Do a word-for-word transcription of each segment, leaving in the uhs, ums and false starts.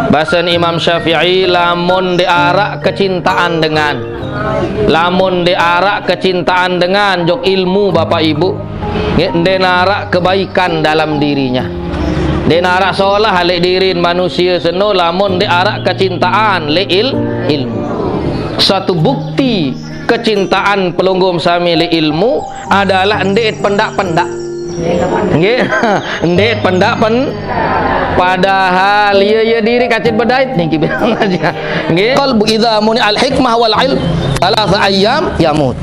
Basen Imam Syafi'i, lamun ndeq araq kecintaan dengan, lamun ndeq araq kecintaan dengan jok ilmu, Bapak Ibu, nggih, ndeq naraq kebaikan dalam dirinya. Ndeq naraq solah leq dirin manusie seno lamun ndeq araq kecintaan leq il-, ilmu. Suatu bukti kecintaan pelungguh sami leq ilmu adalah ndeq pendaq-pendaq. Nggih, ndeq pendaq pen-, padahal ie, ie diriq kacit bedait niki bilang aja. Nggih. Qalbu idza muni al hikmah wal ilm, thalatha ayyam yamut.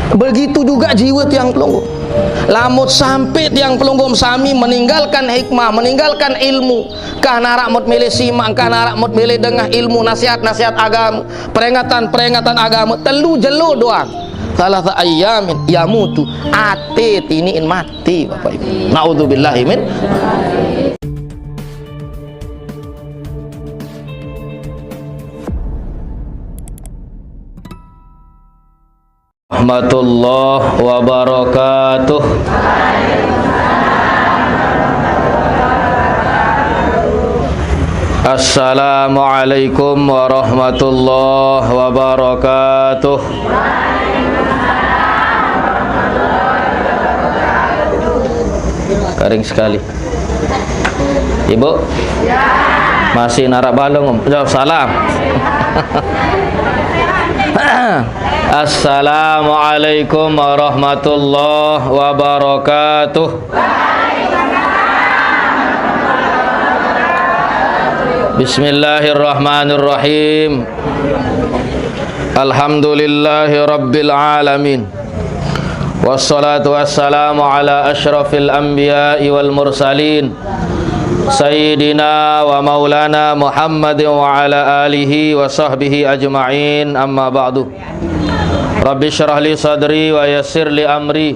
Begitu juga jiwe tiang pelungguh. Lamun sampe tiang pelungguh sami meninggalkan hikmah, meninggalkan ilmu, kah naraq mut mele simaq, kah naraq mut mele dengah ilmu, nasihat-nasihat agame, peringatan-peringatan agame, telu jelo doang. Thalatha ayyamin yamutu, ate tiniqin mati, Bapak Ibu. Naudzubillahi min. Warahmatullahi wabarakatuh. Assalamualaikum warahmatullahi wabarakatuh. Garing sekali. Ibu? Masih naraq balung, Om. Jawab salam. Assalamualaikum warahmatullahi wabarakatuh. Bismillahirrahmanirrahim. Alhamdulillahi rabbil alamin. Wassalatu wassalamu ala asyrafil anbiya'i wal mursalin, sayyidina wa maulana Muhammadin wa ala alihi wa sahbihi ajma'in, amma ba'du. Rabbi syrah li sadri wa yassir li amri,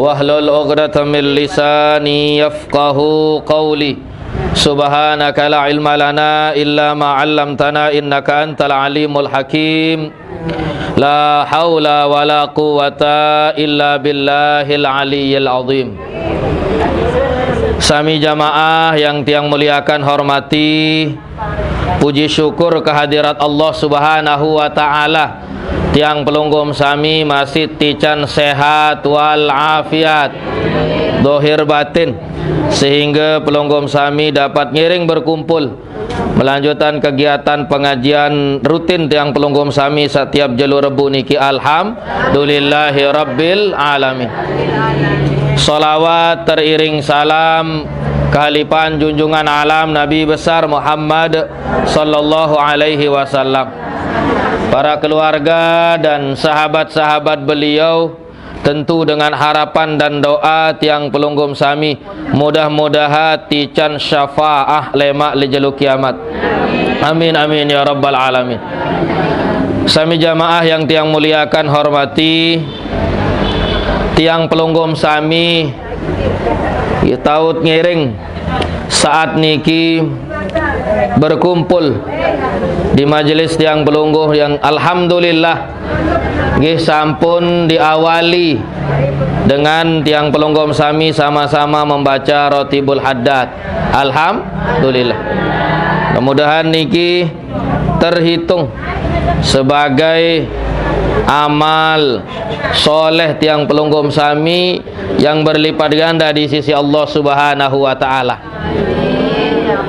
wahlul uqdatam min lisani yafqahu qawli. Subhanaka la ilma lana illa ma 'allamtana innaka antal alimul hakim. La haula wala quwwata illa billahil aliyyil azim. Sami jamaah yang tiang muliakan, hormati, puji syukur kehadirat Allah Subhanahu wa taala. Tiang pelungguh sami masih tican sehat wal afiat, dohir batin, sehingga pelungguh sami dapat ngiring berkumpul melanjutkan kegiatan pengajian rutin tiang pelungguh sami setiap jelo Rebo niki. Alhamdulillahi rabbil alamin. Salawat teriring salam kehalipan junjungan alam Nabi besar Muhammad sallallahu alaihi wasallam, para keluarga dan sahabat-sahabat beliau, tentu dengan harapan dan doa tiang pelungguh sami, mudah-mudahan tican syafaah lemaq leq jelo kiamat. Amin, amin, ya rabbal alamin. Sami jamaah yang tiang muliakan, hormati, tiang pelungguh sami, ya, taut ngiring saat niki berkumpul di majelis tiang pelungguh yang alhamdulillah nggih sampun diawali dengan tiang pelungguh sami sama-sama membaca Rotibul Haddad. Alhamdulillah. Mudah-mudahan niki terhitung sebagai amal soleh tiang pelungguh sami yang berlipat ganda di sisi Allah Subhanahu wa taala.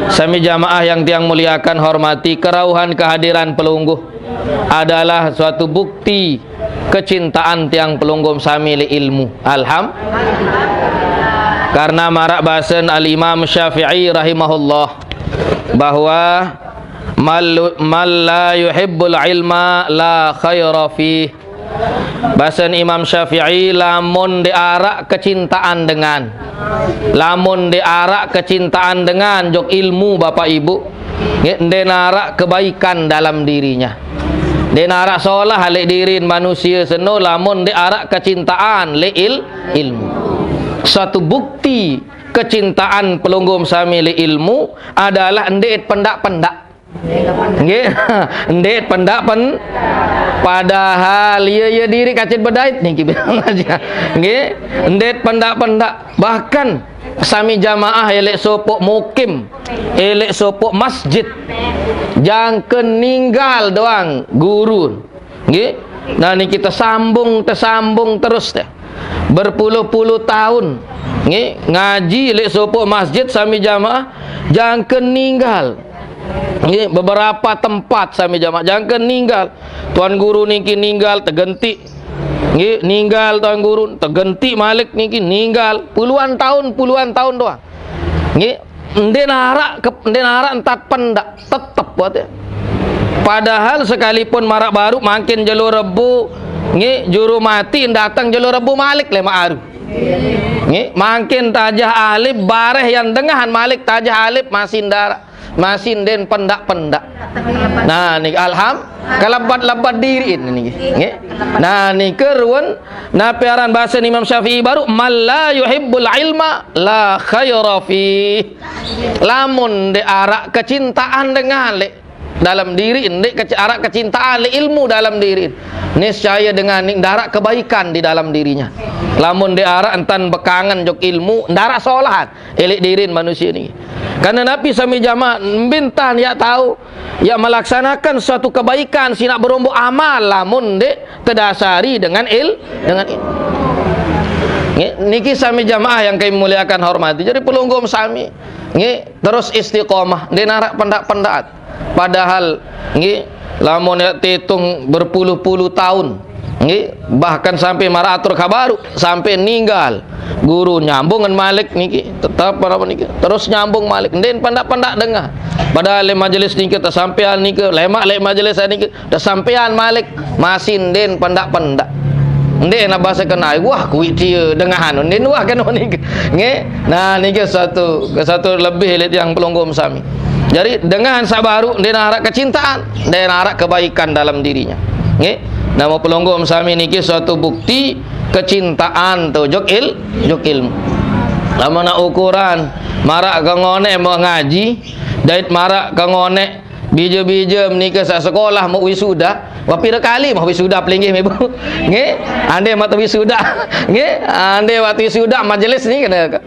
Sami jamaah yang tiang muliakan, hormati, kerauhan kehadiran pelungguh adalah suatu bukti kecintaan tiang pelungguh sami li ilmu. Alham. Karena maraq basen Al-Imam Syafi'i rahimahullah bahwa mal, mal la yuhibbul ilma la khaira fih. Basen Imam Syafi'i, lamun ndeq araq kecintaan dengan, lamun ndeq araq kecintaan dengan jok ilmu, Bapak Ibu, nggih, ndeq naraq kebaikan dalam dirinya. Ndeq naraq solah leq dirin manusie seno lamun ndeq araq kecintaan leq il-, ilmu. Suatu bukti kecintaan pelungguh sami leq ilmu adalah ndeq pendaq-pendaq. Nggih, ndeq pendak pen-, padahal ye, ye diriq kacit bedait niki bilang aja. Nggih, ndeq pendak-pendak. Bahkan sami jamaah eleq sopoq mukim, eleq sopoq masjid, jangken ninggal doang guru. Nggih. Nah, niki tesambung, tesambung terus teh. Berpuluh-puluh tahun. Nggih, ngaji leq sopoq masjid sami jamaah, jangken ninggal. Nggih, beberapa tempat sami jamaah, jangken ninggal. Tuan guru niki ninggal, tegenti. Nggih, ninggal tuan guru, tegenti malik niki, ninggal. Puluhan tahun, puluhan tahun doang. Nggih, ndeq naraq ke, ndeq naraq entat pendak, tetep buat ya. Padahal sekalipun maraq baruq mangkin jelo Rebo, nggih, juru mati dateng jelo Rebo malik lemaq aru. Nggih, mangkin tajah alip bareh yan dengan malik tajah alip masih ndaraq, masih ndeqn pendak-pendak. Nah, niki alham, kelebat-lebat diriq niki. Nggih. Nah, niki ruen napi aran base Imam Syafi'i baruq, "Man la yuhibbul ilma la khaira fih." Lamun ndeq araq kecintaan dengan leq dalem diriq, ndeq kece-, araq kecintaan leq ilmu dalem diriq, niscaye dengan niki ndaraq kebaikan di dalem dirinya. Lamun ndeq araq entan bekangen jok ilmu, ndaraq solahan eleq diriq manusie niki. Karena napi sami jamaah mbintan yaq tao, yaq melaksanakan suatu kebaikan, sinaq beromboq amal, lamun ndeq tedasari dengan il-, dengan il-, nggih, niki sami jamaah yang kami muliakan, hormati. Jadi pelungguh sami, nggih, terus istiqomah, ndeq naraq pendak-pendak. Padahal, nggih, lamun yaq titung berpuluh-puluh tahun, nggih, bahkan sampai maraq atur kabaruq, sampai ninggal. Guru nyambung ngen malik niki, tetep apa niki, terus nyambung malik. Ndeqn pendak-pendak dengan. Padahal leq majelis niki tesampean niki, lemaq leq majelis niki, tesampean malik, masih ndeqn pendak-pendak. Ndeqn base kenai, wah, kuwi tie dengan anu, ndeqn wah keno niki. Nggih. Nah, niki satu, satu lebih leq tiang pelungguh sami. Jadi, dengan saq baruq ndeqn araq kecintaan, ndeqn araq kebaikan dalam dirinya. Nggih. Nah, pelungguh sami niki suatu bukti kecintaan to jok il-, jok ilmu. Lamun ukuran maraq ke ngoneq mau ngaji, dait maraq ke ngoneq bije-bije nike saq sekolah mau wisuda, wah pire kali mau wisuda pelinggih, Ibu? Nggih, ande mau wisuda. Nggih, ande waktu wisuda majelis niki kene.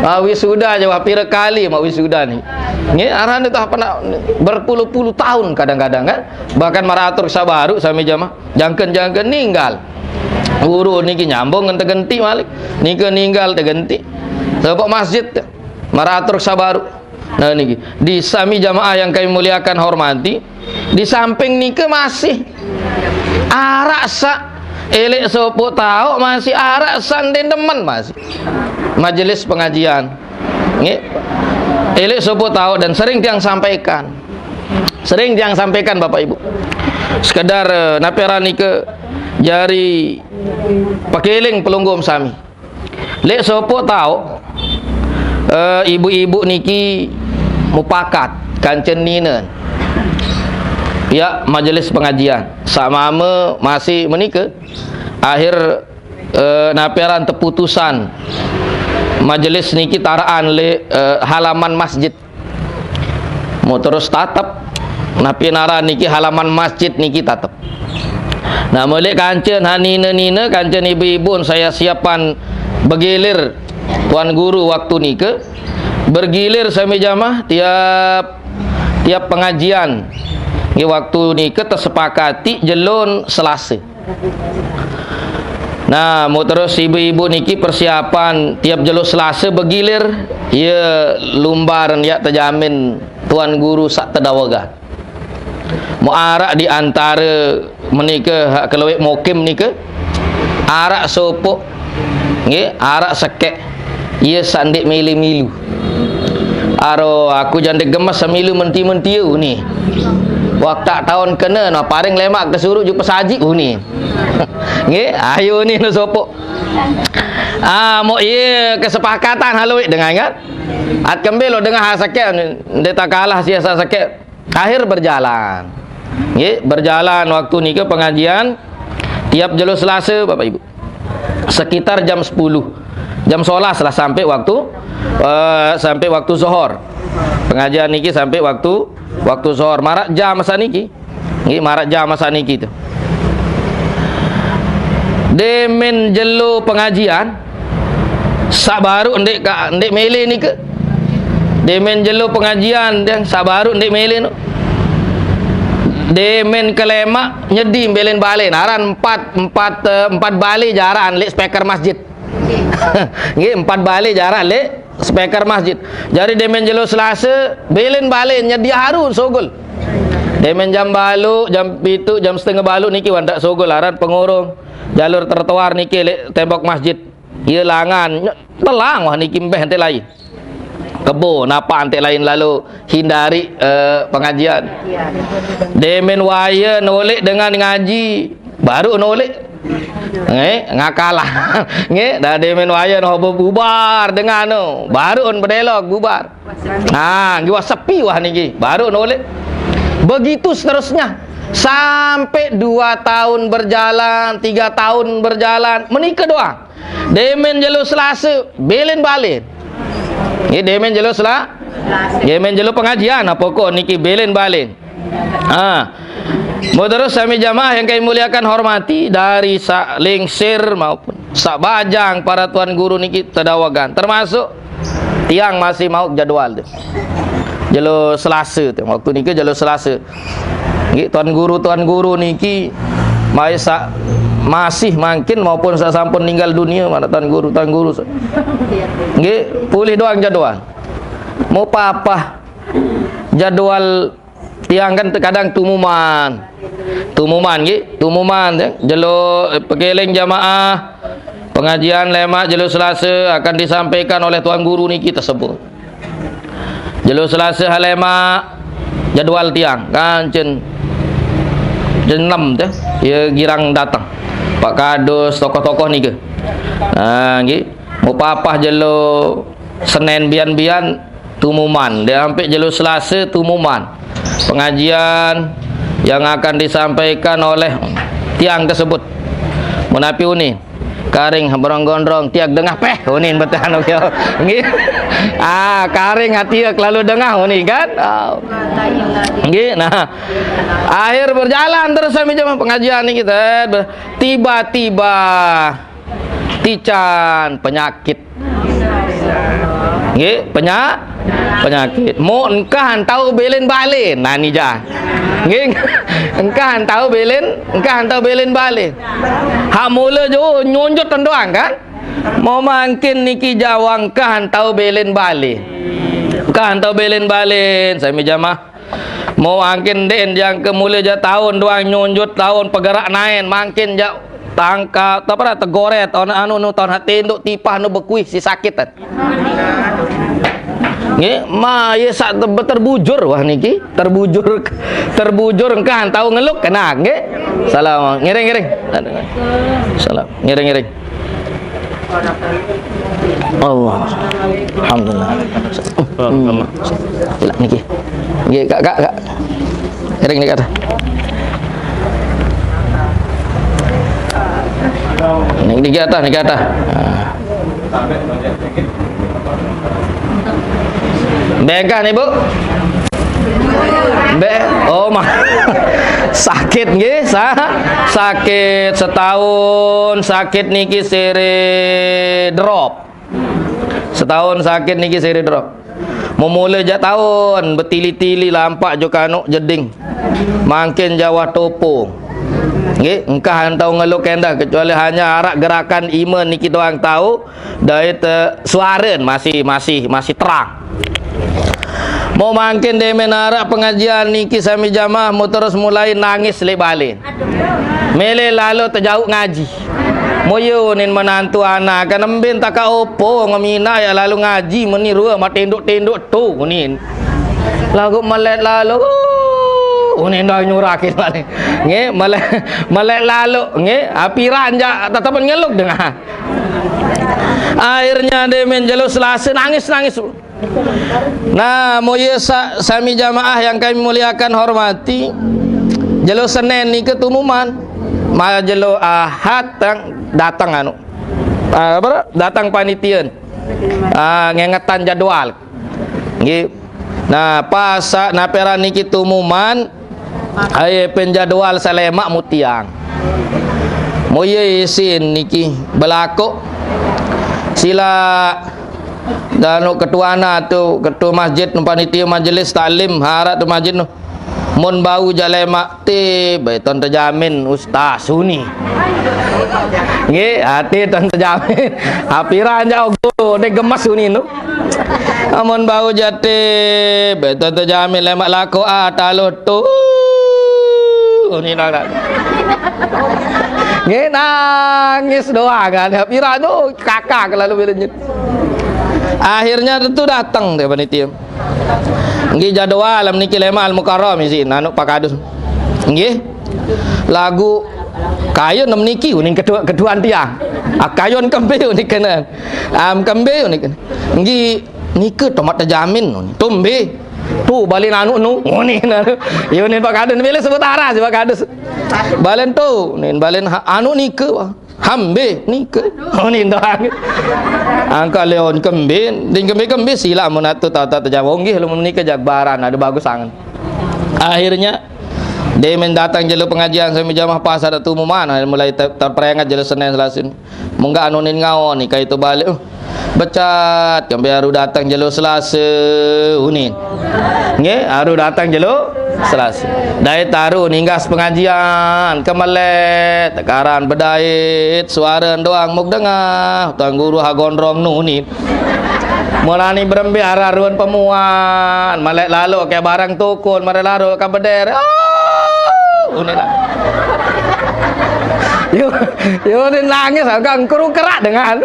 Ah, wisuda aja wah pire kali mau wisuda ni. Nggih, arane tah pernah berpuluh-puluh tahun kadang-kadang kan. Bahkan maraq atur saq baruq sami jamaah. Jangken-jangken ninggal. Guru niki nyambung ngen tegenti malik. Nike ninggal tegenti. Sebab masjid maraq atur saq baruq. Nah, niki. Di sami jamaah yang kami muliakan, hormati, di samping nike masih araq saq eleq sopoq taoq, masih araq saq ndeqn demen masih. Majelis pengajian. Nggih. Eleq sopoq taoq dan sering tiang sampaikan. Sering tiang sampaikan, Bapak Ibu. Sekedar, eh, napi aran nike jari pekeling pelungguh sami. Leq sopoq taoq, eh, ibu-ibu niki mupakat kance nine. Ya, majelis pengajian. Saq mame masih menike. Akhir, eh, napi aran teputusan majelis niki taraqan leq, eh, halaman masjid. Mau terus tatep. Napi aran niki halaman masjid niki tatep. Nah, meleq kance nine-nine, kance ibu-ibu, saya siapan begilir tuan guru waktu nike. Bergilir sami jamaah tiap, tiap pengajian. Nggih, waktu nike tesepakati jelo Selase. Nah, mau terus ibu-ibu niki persiapan tiap jelo Selase begilir, ye lumbar yaq tejamin tuan guru saq tedawegan. Mau araq di antare menike haq kelueq mukim nike, araq sopoq, nggih, araq sekeq, ye saq ndeq mele milu. Aro, aku jaq ndeq gemes semilu menti-menti uni. Waktaq taun kene, nah, paring lemaq kesuruq juq pesaji uni. Nggih, ayo ni no sopoq. Ah, mok iye kesepakatan haloq dengan kan. At kembe lo dengan haq sekeq, ndeq takalah sie saq sekeq. Akhir berjalan. Nggih, berjalan waktu nike pengajian tiap jelo Selase, Bapak Ibu. Sekitar jam sepuluh. Jam sebelas lah sampai waktu, eh, sampai waktu zuhur. Pengajian niki sampai waktu, waktu zuhur. Marak jam masa niki. Nggih, marak jam masa niki tu. Demen jelo pengajian, sak baru ndek ka, ndek mele nika. Demen jelo pengajian, deh, sak baru ndek mele no. Demen kelemak, nyedi belen balen. Aran empat, empat, eh, empat bale jaran lek speaker masjid. Nggih, empat bale jaran lek speaker masjid. Jari demen jelo Selasa, belen balen, nyedi haru sogol. Demen jam balu, jam pitu, jam setengah balu niki wandak sogol aran pengurung. Jalur trotoar niki lek tembok masjid. Iya langan, ny-, telang wah niki mbeh ente lain. Kebo, napa ente lain lalu hindari, eh, pengajian. Demen waya nolek dengan ngaji, baru nolek. Nggih, ngakalah. Nggih, dah demen waya no bubar dengan no, baru on bedelok bubar. Nah, nggih wah sepi wah niki, baru nolek. Begitu seterusnya. Sampai dua tahun berjalan, tiga tahun berjalan, menikah doang. Demen jelo Selasa, belen balen. Nggih, demen jelo Sela-, demen jelo pengajian, apa kok niki belen balen. Ah. Mau terus sami jamaah yang kami muliakan, hormati, dari sak lingsir maupun sak bajang para tuan guru niki tedawagan. Termasuk tiang masih mau jadwal tu. Jelo Selasa tu. Waktu niki jelo Selasa. Nggih, tuan guru, tuan guru niki mai sak masih mangkin maupun sak sampun ninggal dunia, mana tuan guru, tuan guru. Nggih, pulih doang jadwal. Mau papah jadwal tiang kan terkadang tumuman. Tumuman nggih, tumuman ya. Jelo, eh, pekeling jamaah pengajian lemak jelo Selasa akan disampaikan oleh tuan guru niki tersebut. Jelo Selasa halemak jadwal tiang kancen jenem teh ya girang datang. Pak Kadus, tokoh-tokoh niki. Nah, nggih. Mau papah jelo Senin bian-bian tumuman. Dia sampai jelo Selasa tumuman. Pengajian yang akan disampaikan oleh tiang tersebut. Menapi uni. Karing berong gondrong tiag dengah peh unin betan oke. Nggih. Ah, karing hati kelalu dengah unin kan? Ah. Nggih, nah. Akhir berjalan terus sampai jam pengajian ni kita. Tiba-tiba tican penyakit. Nggih, penya-, penyakit. Mau engkah tahu belen balen. Nah, ni ja. Nggih, engkah tahu belen, engkah tahu belen balen. Hak mula jo nyonjot tendoang kan? Mau mangkin niki jawang engkah tahu belen balen. Engkah tahu belen balen, sami jamaah. Mau angkin den yang ke mula ja tahun doang nyonjot tahun pegerak naen, mangkin ja tangka, apa dah, tegoret, tahun anu nu tahun hati induk tipah nu bekuih si sakit kan. Nggih, ma ye sak te-, terbujur wah niki, terbujur, terbujur engkah tahu ngeluk kena nggih. Salam, ngiring ngiring. Salam, ngiring ngiring. Allah. Alhamdulillah. Hmm. Niki. Nggih, Kak, Kak, Kak. Ngiring niki atas. Niki atas, niki atas. Ah. Bengkah nih, Bu. Be, oh mah. Sakit nggih, sa-, sakit setahun, sakit niki sere drop. Setahun sakit niki sere drop. Memula jak tahun betili-tili lampak jo kanuk jeding. Mangkin jawah topo. Nggih, engkah entau ngeluk endah kecuali hanya arak gerakan iman niki doang tahu. Dai te suaren masih, masih, masih terang. Mau mangkin demen arak pengajian niki sami jamaah mau terus mulai nangis lek balen. Mele lalu terjauh ngaji. Moyo nin menantu anak kan embin taka opo ngemina ya lalu ngaji meni rua mak tinduk-tinduk tu nin. Lagu melet lalu, uh, nin dah nyurah kita ni. Nge, melet, melet lalu, nge, apiran ja tatapan ngeluk dengah. Akhirnya demen jelo Selasa nangis-nangis. Nah, moye sa-, sami jamaah yang kami muliakan hormati. Jelo Senin ni ketumuman. Ma jelo Ahad tang datang anu. Ah, apa tu? Datang panitia. Ah, ngengetan jadual. Nggih. Nah, pas sa-, napi aran niki tumuman, ai pen jadual salemak mutiang. Mo iye isin niki belako. Sila danu ketuana tu, ketua masjid, panitia majelis taklim, harat tu masjid tu. Mun bau jalemak ti, be ton tejamin ustaz uni. Nggih, ati ton tejamin. Apiran ja ogo, de gemes uni nu. Amun bau jati, be ton tejamin lemak lako ah, taluh tu. Uni nak. Nggih, nangis doang kan. Apiran tu kakak lalu bila nyet. Akhirnya tentu datang dia panitia. Nggih, jadwal niki lemak Al-Mukarram isin, anu, Pak Kadus. Nggih. Lagu kayun niki uning kedua, keduan tiang. Ah, kayun kembe uning kena. Am kembe uning kena. Nggih, nike tomat tejamin uning. Tumbe. Tu balen anu nu. Uning anu. Ya uning Pak Kadus. Bila sebut arah si Pak Kadus. Balen tu, nin balen ha-, anu nike wah. Hambe nike. Oh, ni doang. Angka leon kembe, ding kembe-kembe sila mun atu tau-tau tejawa. Nggih, lu nike jagbaran, ada bagus angen. Akhirnya, demen datang jelo pengajian sami jamaah pas ada tumuman, mulai ter-, terperingat jelo Senin Selasa. Mungga anu nin ngaon, nika itu balik. Uh, becat, kembe aru datang jelo Selasa, unin. Nggih, aru datang jelo Selasa. Dai taru ninggas pengajian, kemelet, tekaran bedait, suara doang muk dengah, tuan guru ha gondrong nunin. Mulani berembe arah ruan pemuan, melek lalu ke barang tukun, melek lalu ke beder. Oh, unin lah. Yo, yo ni nangis, agak engkeru kerak dengan.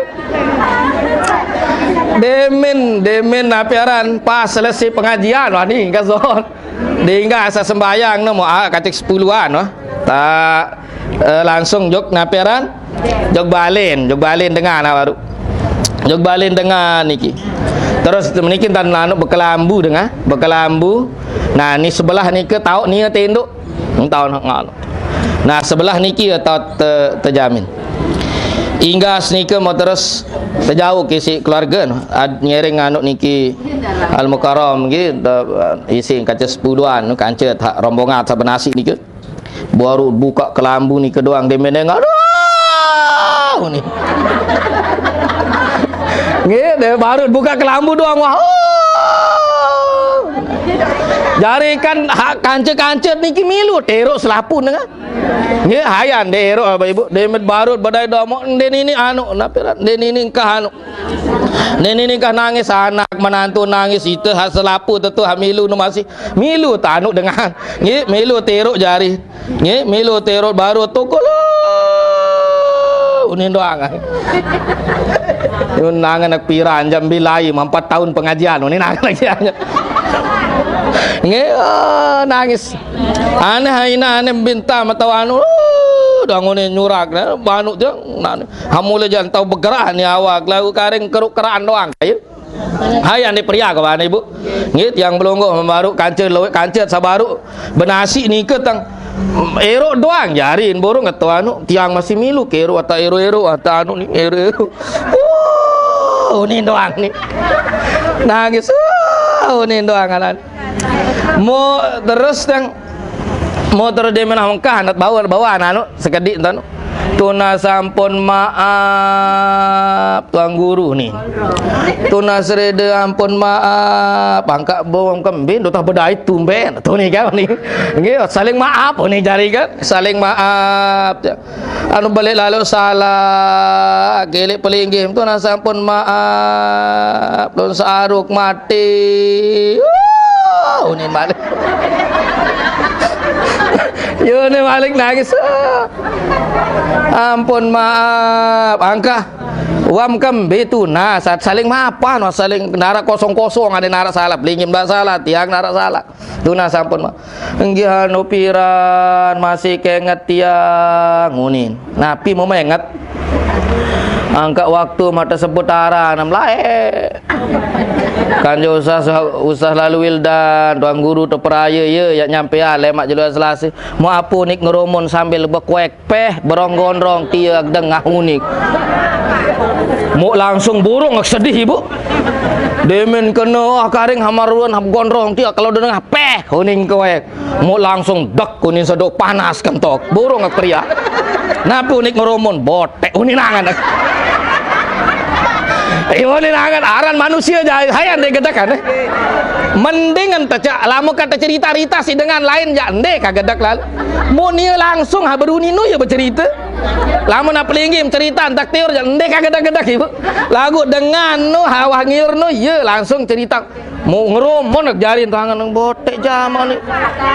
Demen, demen napi aran pas selesai pengajian, wah, ni, kasut. Dingga asa sembayang no, mo, ah, kacik sepuluhan, wah. Tak, eh, langsung jog napi aran? Jog balen, jog balen dengan, ah, baru. Jog balen dengan niki. Terus meniki tan anu bekelambu dengan, bekelambu. Nah, ni sebelah ni ke tahu ni tenduk. Entah nak ngono. Nah, sebelah niki ya tau te-, tejamin. Inggas niki mau terus tejauh ke si keluarga no. Ad-, nyering anu niki Al-Mukarram niki, da-, isi kaca sepuluhan, kaca tak rombongan sabenasi niki. Baru buka kelambu niki doang dia mendengar. Aduh, ni. Nggih, dia baru buka kelambu doang. Wah. Jari kan ha-, kanca-kanca niki milu, teruk selapun dengan. Nggih, hayan, dek erok, Bapak Ibu. Demet barut, badai domok, nde nini anu, napi ran? Nde nini engkah anu. Nde nini engkah nangis, anak menantu nangis, ite ha selapu tetu, ha milu nu masih. Milu tanu dengan. Nggih, milu teruk jari. Nggih, milu teruk barut, tukul. Unin doang. Yun nangan nak piran, jam bilai, empat tahun pengajian, unin nangan lagi aja. Nggih, oh, nangis. Aneh aina, aneh binta mata anu. Uh, dangune nyurak, nah, banu je, nah, hamule jan tau begerak ni awak, lagu karing keruk-keran doang, ayo. Hai, ane pria kawan ibu. Nggih, tiang belungguh membaru kancil lewek kancil sabaru benasi nike tang. Erok doang jarin burung atau anu, tiang masih milu ke erok atau erok-erok atau anu ni erok-erok. Uh, ni doang ni. Nangis. Uh, ni doang anan. Mo terus tang, mo terus dia menah mengkah, anak bawa, bawa anak anu, sekedik tanu. Tuna sampun maaf, Tuan Guru ni. Tuna sereda ampun maaf, angkat bawang kembin, dotah bedai tumben. Tu ni kan ni. Nggih, saling maaf ni jari kan, saling maaf. Anu balik lalu salah, gelek pelinggih, tuna sampun maaf, lun searuk mati. Uh, unin balik. Yo ni balik nangis. Ampun maaf, angkah. Wam kembe tuna, sa-, saling maafan, saling nara kosong-kosong, ada nara salah, pelinggih nara salah, tiang nara salah. Tuna sampun maaf. Nggih anu piran masih kenget tiang unin. Napi mau menget? Angkat waktu mata sebut arah enam lae. Kan jo usah, usah lalu Wildan, Tuan Guru tu peraya ya, ya nyampe ah, lemak jelo Selasa. Mau apa nik ngerumun sambil bekuek peh berong gondrong tiag dengah unik. Mok langsung burung sedih, Ibu. Demen kena, ah, karing hamar ruan hap gondrong tiak kalau dengar peh kuning kewek. Mok langsung dek kuning sedok panas kentok. Burung ak periak. Napi unik ngerumun botek unin angan. Iya unin angan aran manusia jahil. Hayan deh gedekan, eh. Mendingan tecak lama kata cerita-rita si dengan lain jak ndeh kagedek lalu. Mok nia langsung ha beruni nu ya bercerita. Lamun apa linggi cerita entak tiur je ndeh kagedek-gedek, Ibu. Lagu dengan nu hawah ngiur nu, ye langsung cerita. Mau ngerumun nak jari tangan nang botek jaman ni.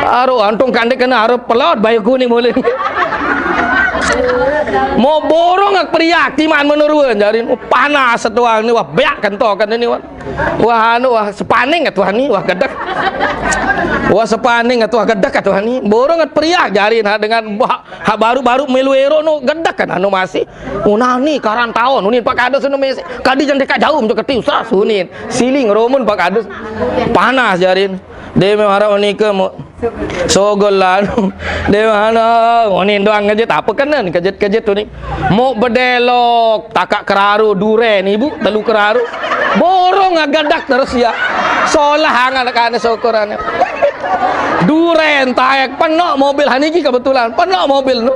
Aru antung kandik kena aru pelot bayu kuning mulai ni. Mau borong ak periak timan menurun jari. Oh, panas setuang ni, wah beak kentokan ni, wah. Wah anu, wah sepaning atuh ni, wah gedek. Wah sepaning atuh gedek atuh ni. Borong ak periak jari nah dengan bah Ha baru-baru milu ero nu gedek kan anu masih. Unani karan taon unin Pak Kades nu mesi. Kadi jang deka jauh menco keti usah sunin. Siling romun Pak Kades. Panas jarin. Deme harap menikah mau sogol lanu. Deme hana unin doang ngejit apa kenen kejit-kejit unin. Mau bedelok takak keraru duren ibu telu keraru. Borong agadak terus ya. Solah angan kane syukurannya. Duren taek penok mobil haniki kebetulan penok mobil nu.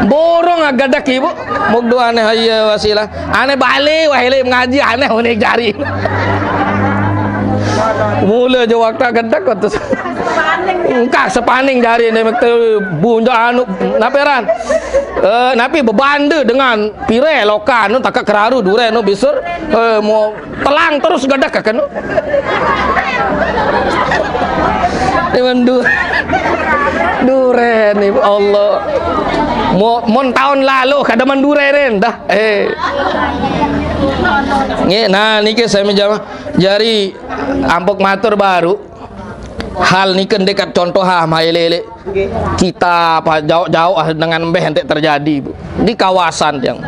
Borong agadak ibu. Muk doa aneh iya wasilah. Aneh balik wahili mengaji aneh unik jari. Mula je waktu gedek waktu engkah sepaning jari ni mektu bunja anu naperan. Eh, napi bebanda dengan pire lokan nu takak keraru duren nu bisur. Eh, mau telang terus gedek kakak nu. Ini mendu duren ni Allah. Mau mon tahun lalu kada menduren dah. Eh. Nge, nah niki saya menjawab. Jari ampok matur baru. Hal niki dekat contoh ha mai lele. Kita apa jauh-jauh ah dengan mbeh ente terjadi, Bu. Di kawasan yang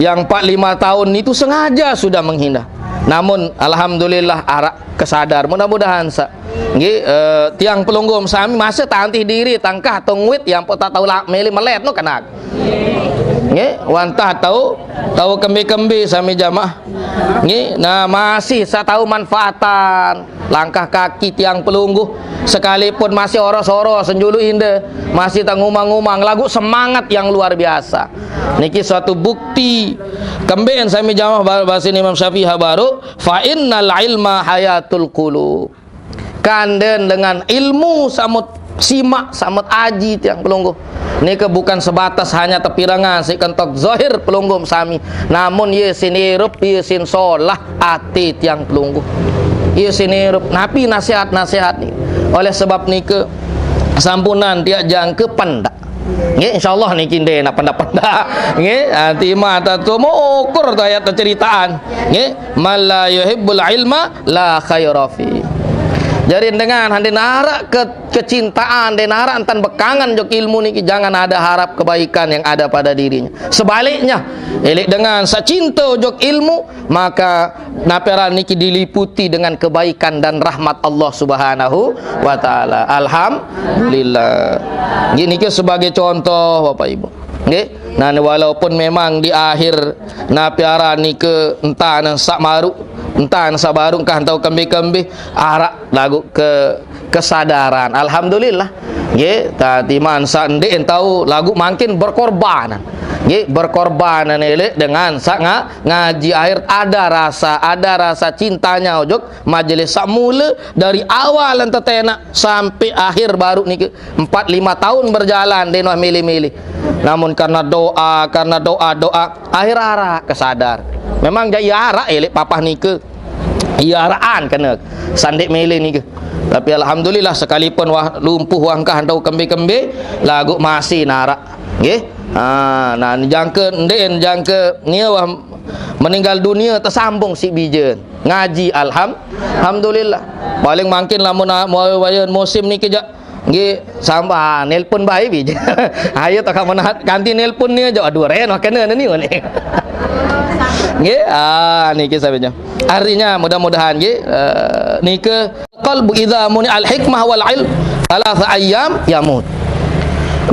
yang empat lima tahun itu sengaja sudah menghindar. Namun alhamdulillah arak kesadar. Mudah-mudahan sa nggih eh, tiang pelungguh sami masa tantih diri tangkah tungwit yang pun tak tahu lah meli melet nu kena. Nggih, wantah tahu tahu kembe-kembe sami jamaah. Nggih, nah masih saya tahu manfaatan. Langkah kaki tiang pelungguh sekalipun masih oros-oros senjulu indah masih tak ngumang-ngumang lagu semangat yang luar biasa. Niki suatu bukti kemben sami jamaah bahasa Imam Syafi'i habaru fa innal ilma hayatul qulub. Kanden dengan ilmu samut simak samut aji tiang pelungguh. Niki bukan sebatas hanya tepirengan si kentok zahir pelungguh sami. Namun ye sin irup ye sin solah ati tiang pelungguh. Ye sin irup napi nasihat-nasihat ni. Oleh sebab nike sampunan tiak jangka pendak. Nggih, insyaallah niki nde nak pendak-pendak. Nggih, anti mata tu mau ukur tu ayat ceritaan. Nggih, man la yuhibbul ilma la khaira fi. Jadi dengan hande narak ke kecintaan, de narak entan bekangan jok ilmu niki jangan ada harap kebaikan yang ada pada dirinya. Sebaliknya, elek dengan sacinta jok ilmu, maka naperan niki diliputi dengan kebaikan dan rahmat Allah Subhanahu wa taala. Alhamdulillah. Nggih niki sebagai contoh Bapak Ibu. Nggih. Nah, walaupun memang di akhir naperan niki entan sak maru, entan sak baru engkah tau kembe-kembe arak lagu ke kesadaran. Alhamdulillah. Nggih, tadi man sak ndik tau lagu makin berkorban. Nggih, berkorban elek dengan sak nga ngaji akhir ada rasa, ada rasa cintanya ojok majelis sak mula dari awal entetenak sampai akhir baru niki empat lima tahun berjalan denoh milih-milih. Namun karena doa, karena doa, doa akhir arak kesadar. Memang jai arak elek papah nike. Iya araan kena sandik milih nike. Tapi alhamdulillah sekalipun wah lumpuh wah engkah entau kembe-kembe lagu masih narak. Nggih. Ha, nah jangka ndin jangka nia wah meninggal dunia tersambung si bijen. Ngaji alham alhamdulillah. Paling mungkin lamun ah, mau wayan musim niki jak nggih sampai nelpon bae bijen. Ayo tak kamu nahat ganti nelpon nia jak aduh ren wah kena ni ni. Nggih, ah niki sabinya. Artinya mudah-mudahan nggih eh, nike qalbu idza muni al hikmah wal ilm thalatha ayyam yamut.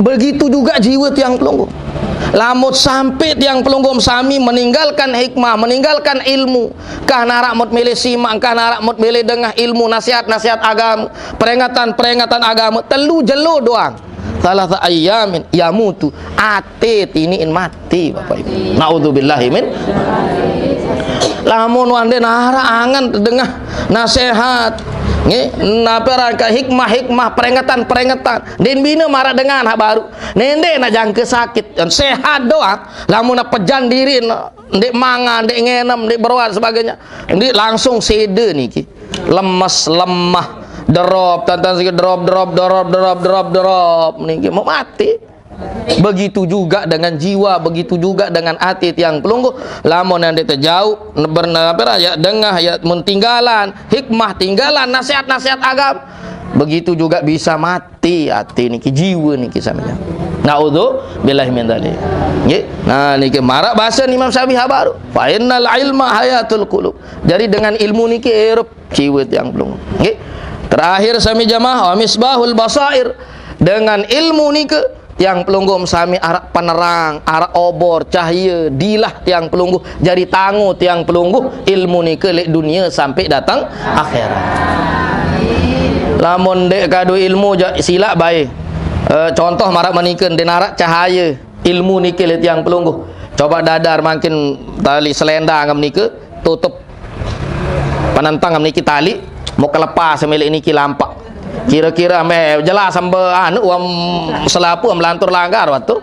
Begitu juga jiwa tiang pelungguh. Lamun sampai tiang pelungguh sami meninggalkan hikmah, meninggalkan ilmu, kah narak mut milih simak, kah narak mut milih dengah ilmu, nasihat-nasihat agama, peringatan-peringatan agama, telu jelo doang. Salah ayamin yamutu, ate tiniin mati, Bapak Ibu. Naudzubillahi min. Lamun wande narak angan dengah nasihat, nggih, napa rangka hikmah-hikmah, peringatan-peringatan, den bina marak dengan hak baru. Nende nak jangka sakit, dan sehat doang. Lamun nak pejan diri, nak ndik mangan, ndik ngenem, ndik berobat sebagainya, ndik langsung sede niki. Lemes, lemah, drop, tantan sikit drop, drop, drop, drop, drop, drop, niki mau mati. Begitu juga dengan jiwa, begitu juga dengan ati tiang pelungguh. Lamun yang terjauh, bernapa ya, dengah ya, mentinggalan hikmah, tinggalan nasihat-nasihat agama. Begitu juga bisa mati ati niki, jiwa niki saminya. Naudzubillahi min dzalik. Nggih. Nah, niki marak bahasa Imam Syafi'i hak baru. Fa innal ilma hayatul qulub. Jadi dengan ilmu niki irup jiwa tiang pelungguh. Nggih. Terakhir sami jamaah, wa misbahul basair. Dengan ilmu niki tiang pelungguh sami arak penerang, arak obor, cahaya, dilah tiang pelungguh, jadi tangu tiang pelungguh, ilmu niki lek dunia sampai datang akhirat. Lamun dek kadu ilmu ja, silak bae. Eh, contoh marak meniken, den arak cahaya ilmu niki lek tiang pelungguh. Coba dadar mangkin tali selendang ngam niki, tutup penentang ngam niki tali, mau kelepas milik niki lampak. Kira-kira meh jelas sampai anu, uam selapu, am lantur langgar waktu.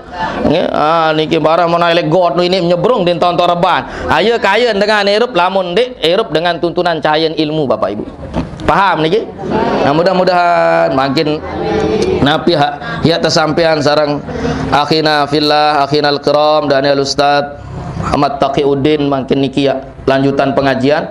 Nggih, ah, niki barang mau naik got ini nyebrung din tonton reban. Ayo kaya dengan erup lamun dek, erup dengan tuntunan cahaya ilmu, Bapak Ibu. Paham niki? Nah, mudah-mudahan makin napi hak ya tersampaian sarang akhina fillah, akhina al-kiram, dan ya Ustaz Ahmad Taqiuddin, makin niki ya lanjutan pengajian.